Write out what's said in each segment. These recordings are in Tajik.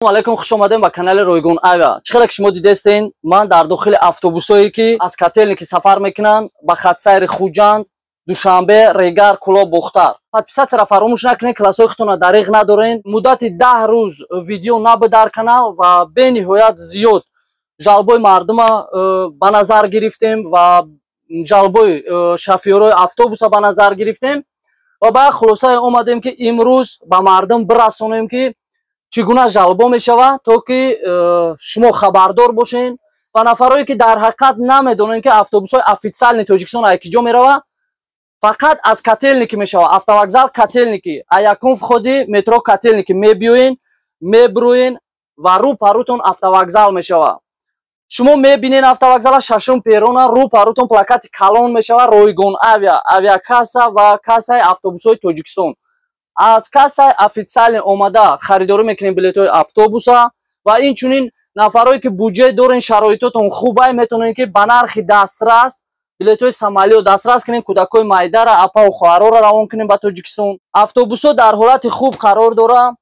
Алайкум, хуш омадем ба канали Ройгон Авиа. Чӣ хеле ки шумо дидестен, ман дар дохили автобусое, ки аз Котельники сафар мекунанд ба хатсайри Хуҷанд, Душанбе, Регар, Кӯлоб, Бохтар. Подписаться ра фаромӯш накунед, классҳои худтонро дариғ надорен. Муддати 10 рӯз видео набуд дар канал ва бениҳоят зиёд жалобои мардума ба назар гирифтем ва жалобои шофёрои автобуса ба назар гирифтем ва ба як хулосае омадем, ки имрӯз ба мардум бирасонем, ки чӣ гуна жалоба мешавад, то ки шумо хабардор бошен ва нафарое, ки дар ҳақиқат намедонанд, ки автобусҳои официальный Тоҷикистон ай ки ҷо меравад. Фақат аз Котельники мешавад, автовокзал Котельники, а якум входи метро Котельники мебиёен, мебурӯен ва рӯ парӯтон автовокзал мешавад. Шумо мебинен автовокзала, шашум перрона, рӯ парӯтон плакати калон мешавад: «Ройгон Авиа», авиакасса ва кассаи автобусҳои Тоҷикистон. Аз кассаи официальный омада харидорӣ мекунем билетҳои автобуса. Ва инчунин нафарое, ки буҷет дорен, шароитотон хубай, метавонем, ки ба нархи дастрас билетҳои самолёт дастрас кунем, кӯдакҳои майдара, апаву хоҳарора равон кунем ба Тоҷикистон. Автобусҳо дар ҳолати хуб қарор дора.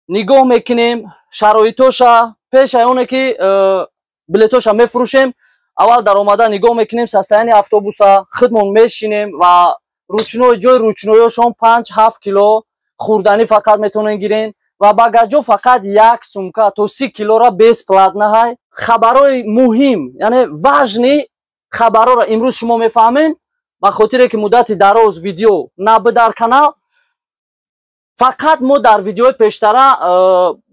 Нигоҳ мекунем шароитоша. Пешаи оне ки билетоша мефурӯшем, аввал даромада нигоҳ мекунем состояние автобуса, худмон мешинем ва ручной, ҷои ручноёшон 5-7 кило хӯрданӣ фақат метавонен гирен ва багажо фақат як сумка то 30 килора бесплатно ҳай. Хабарои муҳим, яъне важный хабарора имрӯз шумо мефаҳмен, ба хотире ки муддати дароз видео набуд дар канал. Фақат мо дар видеои пештара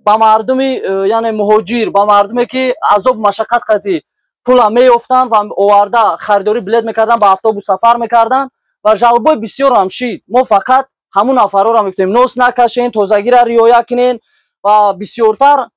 ба мардуми яъне муҳоҷир, ба мардуме, ки азобу машаққат қати пула меёфтанд ва оварда харидорӣ билет мекарданд, ба автобус сафар мекарданд ва жалобои бисёрам шид, мо фақат ҳамун нафарора мегуфтем: нос накашен, тозагира риоя кунен ва бисёртар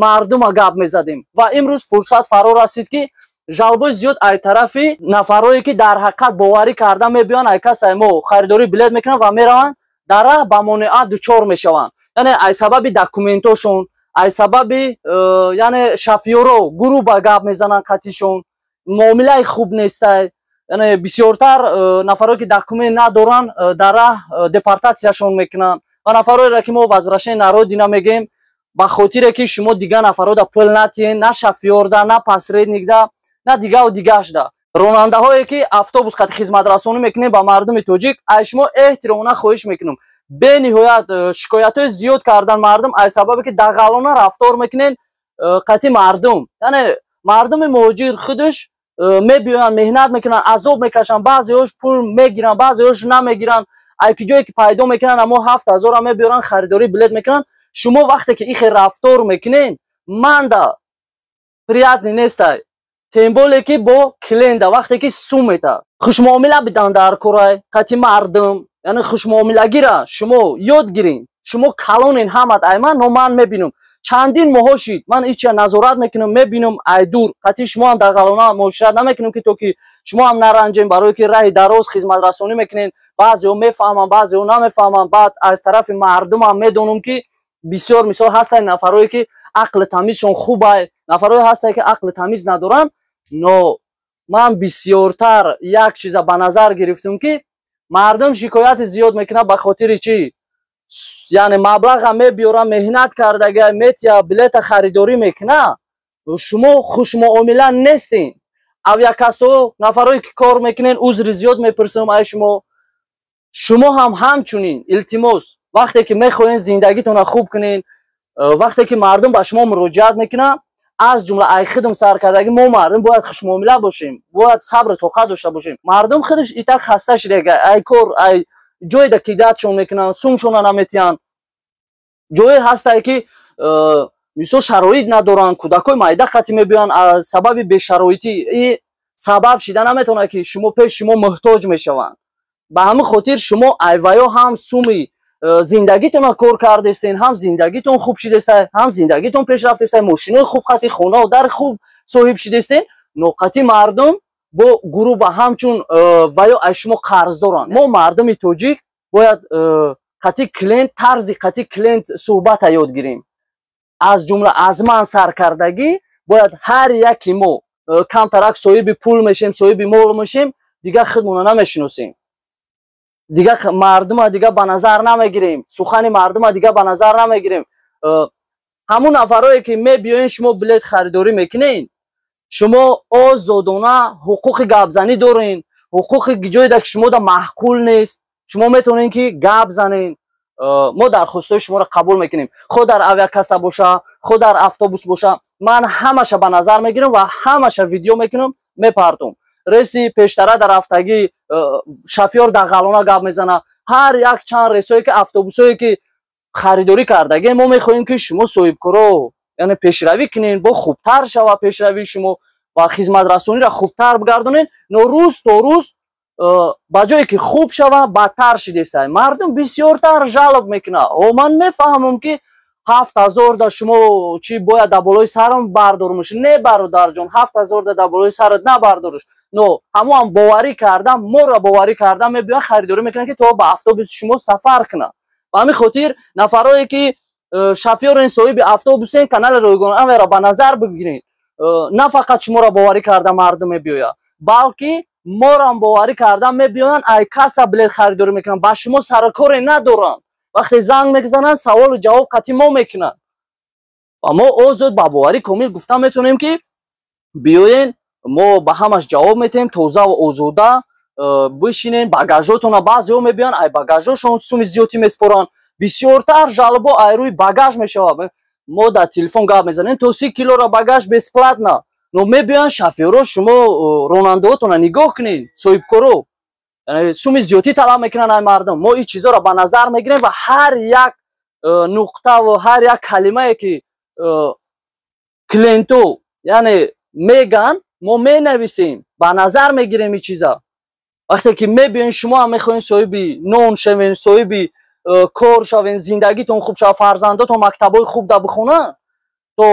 мардума гап мезадем. Ва имрӯз фурсат фаро расид, ки жалобои зиёд ай тарафи нафарое, ки дар ҳақиқат боварӣ карда мебиёянд, ай касае мо харидорӣ билет мекунанд ва мераванд, дар раҳ ба монеа дучор мешаванд, яъне ай сабаби документошон, ай сабаби яъне шофёро грубо гап мезананд, қатишон муомилаи хуб нестай. Яъне бисёртар нафарое, ки документ надоранд, дар раҳ депортатсияшон мекунанд ва нафароеро, ки мо возвращение на родина мегӯем, ба хотире ки шумо дигар нафарода пул натиҳен, на шофёрда, на посредникда, на дигаву дигашда. Ронандаҳое, ки автобус қати хизматрасонӣ мекунем ба мардуми тоҷик, аз шумо эҳтиромона хоҳиш мекунам. Бениҳоят шикоятҳои зиёд кардан мардум, аз сабабе ки дағалона рафтор мекунен қати мардум. Яъне мардуми муҳоҷир худаш мебиёянд, меҳнат мекунанд, азоб мекашанд, баъзеҳош пул мегиранд, баъзеҳош намегиранд. Ай ки ҷое ки пайдо мекунанд, амо 7000-а мебиёранд, харидорӣ билет мекунанд. Шумо вақте ки ихе рафтор мекунен, манда приятный нестай, тем более ки бо клиента вақте ки сум мета. Хушмуомила бидан дар корай қати мардум, яъне хушмуомилагира шумо ёд гирин. Шумо калонен ҳамат ай ман, но ман мебинам, чандин моҳо шид, ман ича назорат мекунам, мебинам ай дур. Қати шумо ҳам дағалона муошират намекунам, ки то ки шумо ҳам наранҷем, барое ки раҳи дароз хизматрасонӣ мекунен. Баъзеҳо мефаҳманд, баъзеҳо намефаҳманд. Баъд аз тарафи мардумам медонам, ки бисёр мисол ҳастанд нафарое, ки ақли тамизшон хубай, нафарое ҳастанд, ки ақли тамиз надоранд. Но ман бисёртар як чиза ба назар гирифтам, ки мардум шикояти зиёд мекунад. Ба хотири чӣ? Яъне маблаға мебиёра, меҳнат кардага метия, билета харидорӣ мекуна, шумо хушмуомила нестин. Авиакассо, нафарое ки кор мекунен, узри зиёд мепурсам ай шумо. Шумо ҳам ҳамчунин, илтимос, вақте ки мехоҳен зиндагитонро хуб кунен, вақте ки мардум ба шумо муроҷиат мекунад, аз ҷумла ай худм саркардагӣ, мо мардум бояд хушмуомила бошем, бояд сабру тоқат дошта бошем. Мардум худаш итак хаста шидага ай кор, ай ҷойда кидатшон мекунанд, сумшона наметиҳанд. Ҷое ҳастае, ки мисол шароит надоранд, кӯдакҳои майда хати мебиёянд. Аз сабаби бешароитӣ и сабаб шида наметавонад, ки шумо пеш шумо муҳтоҷ мешаванд. Ба ҳамин хотир шумо айваё ҳам суми зиндагитонро кор кардестен, ҳам зиндагитон хуб шидеста, ҳам зиндагитон пеш рафтеста, мошинои хуб хати, хонаву дар хуб соҳиб шидестен, но қати мардум бо грубо ҳамчун ваё аз шумо қарз доранд. Мо мардуми тоҷик бояд қати клиент, тарзи қати клиент суҳбата ёд гирем. Аз ҷумла аз ман саркардагӣ, бояд ҳар яки мо камтарак соҳиби пул мешем, соҳиби мол мешем, дигар худмона намешиносем, дигар мардума дигар ба назар намегирем, сухани мардума дигар ба назар намегирем. Ҳамун нафарое, ки мебиёен, шумо билет харидорӣ мекунен, шумо озодона ҳуқуқи гапзанӣ дорен. Ҳуқуқи ҷойда, ки шумода маъқул нест, шумо метавонед, ки гап занен. Мо дархостҳои шуморо қабул мекунем. Хо дар авиакасса боша, хо дар автобус боша, ман ҳамаша ба назар мегирам ва ҳамаша видео мекунам, мепартом. Рейси пештара дар ҳафтагӣ шофёр дағалона гап мезана. Ҳар як чанд рейсое ки, автобусое ки харидорӣ кардагӣ, мо мехоҳем, ки шумо соҳибкоро, яъне, пешравӣ кунед, бо хубтар шава пешравии шумо ва хизматрасониро хубтар бигардонед. Но рӯз то рӯз ба ҷое ки хуб шава, бадтар шидестай. Мардум бисёртар жалоб мекунад. О, ман мефаҳмам, ки 7000 да шумо чӣ бояд дар болои сарам бардормуш. Не, бародарҷон, 7000 да дар болои сарат набардориш, но ҳамоам боварӣ карда, моро боварӣ карда мебиёяд, харидорӣ мекунад, ки то ба автобуси шумо сафар кунад. Ба ҳамин хотир, нафарое ки шофёрен, соҳиби автобусен, канали Ройгон Авиаро ба назар бигиред. На фақат шуморо боварӣ карда мардум мебиёяд, балки морам боварӣ карда мебиёянд, ай касса билет харидорӣ мекунанд, ба шумо сарукоре надоранд. Вақте занг мезананд, саволу ҷавоб қатъи мо мекунанд ва мо озод ба боварӣ комил гуфта метавонем, ки биёен, мо ба ҳамаш ҷавоб метиҳем. Тозаву озода бишинен, багажотона. Баъзеҳо мебиёянд, ай багажошон суми зиёдтӣ меспоранд. Бисёртар жалобо ай рӯи багаж мешавад. Мо дар телефон гап мезанем, то 30 килора багаж бесплатно. Но мебиёянд шофёро, шумо ронандаҳотона нигоҳ кунед, соҳибкоро, суми зиёдтӣ талаб мекунанд ай мардум. Мо ин чизоро ба назар мегирем ва ҳар як нуқтаву ҳар як калимае, ки клиенто, яъне, меган, мо менависем, ба назар мегирем ин чиза. Вақте ки мебиёен, шумо ҳам мехоҳем соҳиби нон шавен, соҳиби кор шавен, зиндагитон хуб шава, фарзандотон мактабҳои хуб да бихонанд, то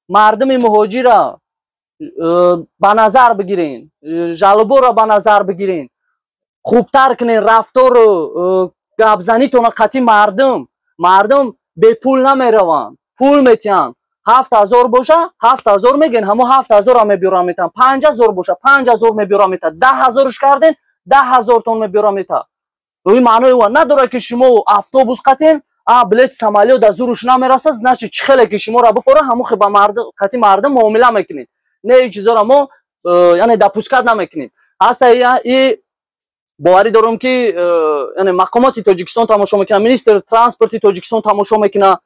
мардуми муҳоҷира ба назар бигирен, жалоборо ба назар бигирен, хубтар кунен рафтору гапзанитона қатъи мардум. Мардум бепул намераванд, пул метиҳанд. 7000 боша, 7000 мегӯен, ҳамо 7000-ро мебиёрам метаҳанд. 5000 боша, 5000 мебиёрам метаҳад. 10 000-ш карден, 10 000-тон мебиёрам метаҳад. Ин маънои ова надорад, ки шумо автобус қатем, а билети самолёт да зуруш намерасад, значит, чӣ хеле ки шуморо бифора, ҳамон хел ба қатъи мардум муомила мекунед. Не, ин чизоро мо яъне допускать намекунем. Ҳаста и боварӣ дорам, ки яъне мақомоти Тоҷикистон тамошо мекунад, министри транспорти Тоҷикистон тамошо мекунад.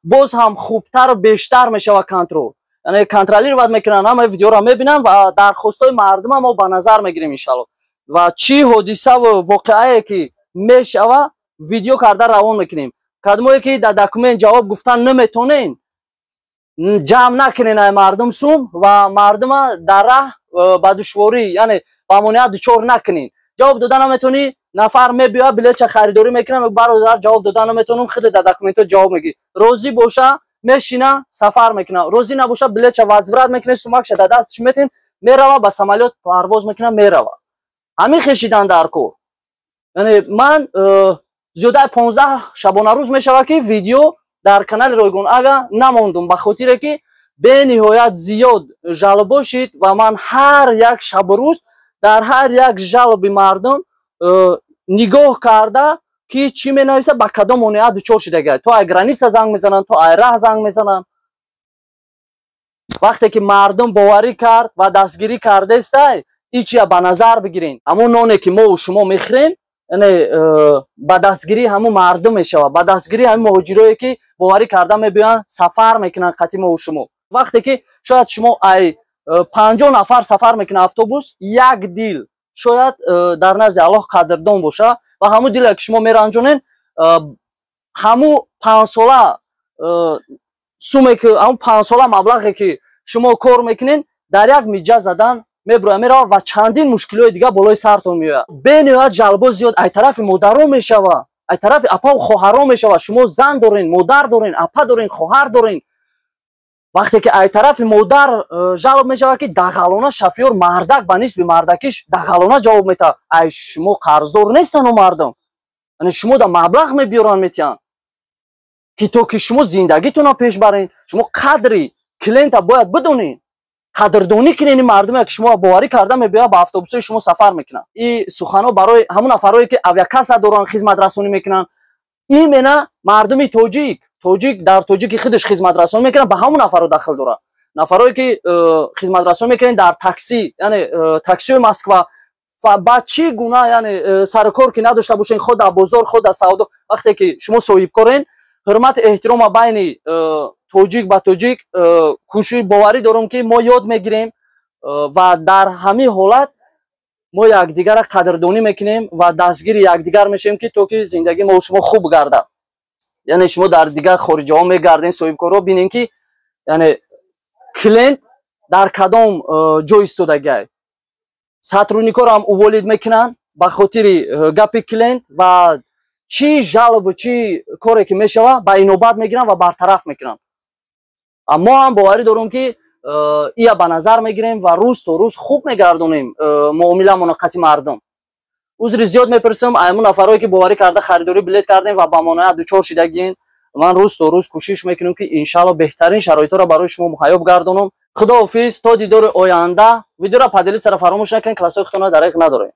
Боз ҳам хубтару бештар мешавад контроль, яъне контролировать мекунанд, ҳамаи видеоро мебинанд ва дархостҳои мардума мо ба назар мегирем, иншалло. Ва чӣ ҳодисаву воқеае ки мешава, видео карда равон мекунем. Кадмое ки дар документ ҷавоб гуфтан наметонен, ҷамъ накунен ай мардум сум ва мардума дар раҳ ба душворӣ, яъне ба монеа дучор накунен. Ҷавоб дода наметонӣ, нафар мебиёяд, билетча харидорӣ мекунам, бародар, ҷавоб дода наметонам, худе дар документҳо ҷавоб мегӣ. Розӣ боша, мешина, сафар мекуна, розӣ набоша, билетча возврат мекунед, сумакша дар дасташ метин, мерава, ба самолёт парвоз мекуна, мерава. Ҳамин хешидан дар кор. Яъне ман зиёдаи 15 шабонарӯз мешавад, ки видео дар канали Ройгон Авиа намондум, ба хотире ки бениҳоят зиёд жалобо шид ва ман ҳар як шабу рӯз дар ҳар як жалоби мардум нигоҳ карда, ки чӣ менависа, ба кадом монеа дучор шидага. То ай граница занг мезананд, то ай раҳ занг мезананд. Вақте ки мардум боварӣ кард ва дастгирӣ кардестай, ичия ба назар бигирен. Ҳамон ноне, ки мо шумо мехӯрем, яъне ба дастгирии ҳамун мардум мешавад, ба дастгирии ҳамин муҳоҷирое, ки боварӣ карда мебиёянд, сафар мекунанд қатъи мову шумо. Вақте ки шояд шумо ай 50 нафар сафар мекунад автобус, як дил шояд дар назди Аллоҳ қадрдон боша ва ҳамун диле, ки шумо меранҷонед, ҳамун панҷсола суме ки, ҳамун панҷсола маблағе, ки шумо кор мекунед, дар як миҷа задан мебурояд, меравад ва чандин мушкилиҳои дигар болои сартон меояд. Бениҳоят жалобо зиёд ай тарафи модарон мешава, ай тарафи апаву хоҳарон мешава. Шумо зан дорен, модар дорен, апа дорен, хоҳар дорен. Вақте ки ай тарафи модар жалоб мешавад, ки дағалона шофёр, мардак, ба нисби мардакиш дағалона ҷавоб метаҳад, ай шумо қарздор нестану мардум, яъне шумо да маблағ мебиёранд, метиҳанд, ки то ки шумо зиндагитонро пеш барен. Шумо қадри клиента бояд бидонед, қадрдонӣ кунед ин мардуме, ки шумо боварӣ карда мебиёяд, ба автобусҳои шумо сафар мекунанд. И суханҳо барои ҳамон нафарое, ки авиакасса доранд, хизматрасонӣ мекунанд. Именно мардуми тоҷик, тоҷик дар тоҷики худаш хизматрасон мекунад, ба ҳамон нафарро дахл дорад. Нафарое ки хизматрасон мекунед дар такси, яъне таксиҳои Москва, ба чӣ гуна, яъне сарукор ки надошта бошен, худ дар бозор, худ дар савдо, вақте ки шумо соҳибкорен, ҳурмати эҳтирома байни тоҷик ба тоҷик кӯшиш, боварӣ дорам, ки мо ёд мегирем ва дар ҳамин ҳолат мо якдигарро қадрдонӣ мекунем ва дастгири якдигар мешавем, ки то ки зиндагии мо шумо хуб гардад. Яъне шумо дар дигар хориҷаҳо мегарден, соҳибкорҳо бинен, ки яъне клиент дар кадом ҷой истодагиай, сотрудникҳоро ҳам уволить мекунанд ба хотири гапи клиент ва чӣ жалобу чӣ коре ки мешава, ба инобат мегиранд ва бартараф мекунанд. Мо ҳам боварӣ дорем, ки ия ба назар мегирем ва рӯз то рӯз хуб мегардонем муомиламоно қати мардум. Узри зиёд мепурсам аймун нафарое ки боварӣ карда харидорӣ билет кардем ва ба монеа дучор шидагин. Ман рӯз то рӯз кӯшиш мекунам, ки иншалло беҳтарин шароитҳоро барои шумо муҳайё бигардонам. Худоҳофиз, то дидори оянда. Видеоро поделиться фаромӯш накунед, классҳои худтонро дареғ надоред.